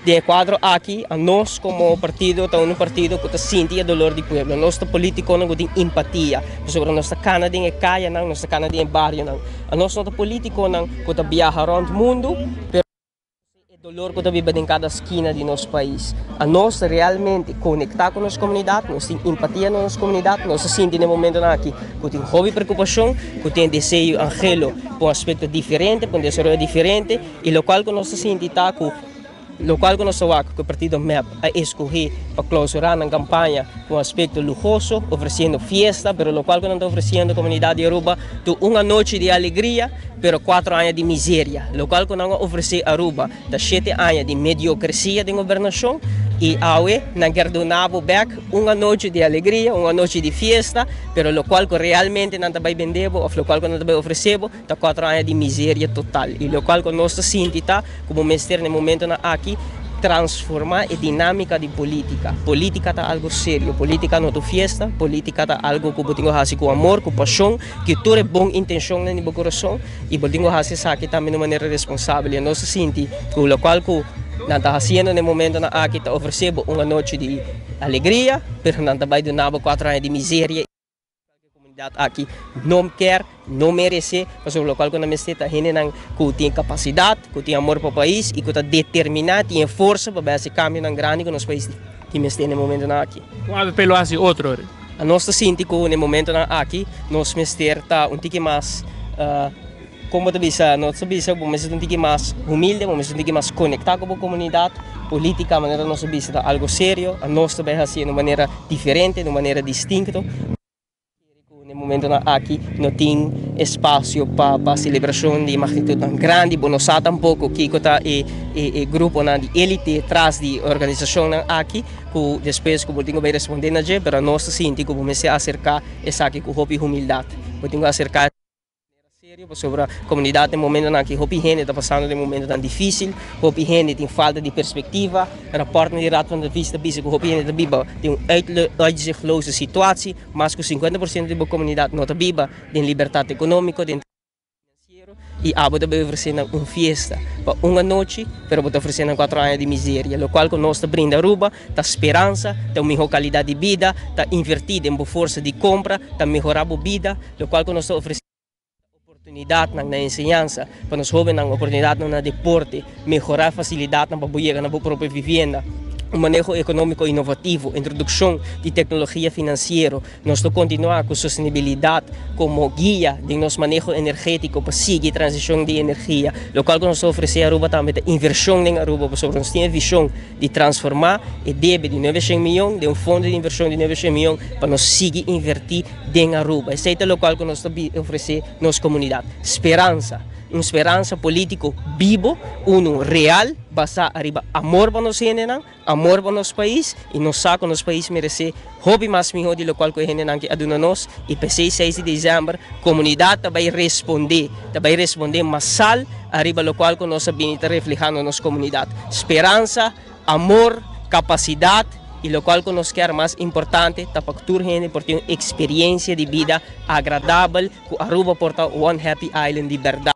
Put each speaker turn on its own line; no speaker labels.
Den e cuadro aki, nos como partido ta un partido cu ta sinti e dolor di pueblo. Nos ta politiconan cu tin empatia, pasobra nos ta cana den e cayanan, nos ta cana den e barionan. Nos no ta politiconan cu ta biaha rond mundo, pero e dolor cu ta biba den cada skina di nos pais. Nos realmente conecta cu nos comunidad, nos tin empatia na nos comunidad, nos ta sinti den e momentonan aki cu tin hopi preocupacion, cu tin deseo, anhelo pa un aspecto diferente, pa un desaroyo diferente, y locual cu nos ta sinti ta cu locual cu nos ta wak cu e partido MEP a escoge pa clausura nan campaña cu un aspecto luhoso, ofreciendo fiesta, pero locual cu nan ta ofreciendo comunidad di Aruba ta un anochi di alegria, pero 4 aña di miseria. Locual cu nan a ofrece Aruba ta 7 aña di mediocracia di gobernacion y awe nan kier duna bo bek un anochi di alegria, un anochi di fiesta, pero locual cu realmente nan ta bay bende bo, of locual cu nan ta bay ofrece bo, ta 4 aña di miseria total. Y locual cu nos ta sinti ta, como mester na momentonan aki, transforma e dinamica di politica. Politica ta algo serio, politica no ta fiesta, politica ta algo cu bo tin cu haci cu amor, cu pasion, cu tur bon intencion den bo curason y bo tin cu haci esaki tambe di manera responsabel. Y nos ta sinti cu locual cu nan ta haciendo na momentonan aki ta ofrece un anochi di alegria, pero nan ta bay duna 4 aña di miseria. Comunidad aki no kier, no merece, pasobra locual cu nan mester ta hendenan cu tin capacidad, cu tin amor pa e pais y cu ta determina, tin forsa pa haci cambionan grandi cu nos pais tin mester na e momentonan aki.
Con AVP lo haci otro?
Nos ta sinti cu na e momentonan aki, nos mester ta un tiki mas con ta bisa, nos ta bisa, bo mester un tiki mas humilde, bo mester un tiki mas conecta cu e comunidad. Politica, manera nos ta bisa, ta algo serio, nos ta bay haci di un manera diferente, di un manera distinto. Na e momentonan aki no tin espacio pa celebracion di magnitud tan grandi, bo no sa tampoco kico ta e gruponan di elite tras di organisacionnan aki, cu despues cu bo tin cu bay responde na dje, pero nos ta sinti cu bo mester acerca esaki cu hopi humildad. Bo tin cu acerca serio, pasobra comunidad den momentonan aki hopi hende ta pasando den momentonan dificil, hopi hende tin falta di perspectiva, rapport di Raad van Advies ta bisa cu hopi hende ta biba den un uitzichtloze situatie, mas cu 50% di e comunidad no ta biba den libertad economico, den financiero, y abo ta ofrece un fiesta pa un anochi, pero bo ta ofrece 4 aña di miseria. Locual cu nos ta brinda Aruba ta speransa, ta un miho calidad di bida, ta inverti den forsa di compra, ta mehora bo bida. Locual cu nos ta ofrece oportunidad na enseñansa, pa nos hobennan, oportunidad na deporte, mehora facilidad pa yega na bo propio vivienda, un maneho economico inovativo, introduccion di tecnologia financiero. Nos ta continua cu sostenibilidad como guia di nos maneho energetico pa sigui transicion di energia. Locual cu nos ta ofrece Aruba tambe ta inversion na Aruba, pasobra nos tin vision di transforma e debe di 900 miyon den un fondo di inversion di 900 miyon pa nos sigui inverti na Aruba. Esey ta locual cu nos ta ofrece nos comunidad. Speransa, un speransa politico bibo, un real, basa ariba amor pa nos hendenan, amor pa nos pais, y nos sa cu nos pais merece hopi mas miho di locual cu hendenan aki a duna nos. Y pa 6 di december, comunidad ta bay responde, ta bay responde masal ariba locual cu nos a bin ta reflehando nos comunidad. Speransa, amor, capacidad y locual cu nos kier mas importante ta pa tur hende por tin un experiencia di bida agradabel, cu Aruba por ta One Happy Island di berdad.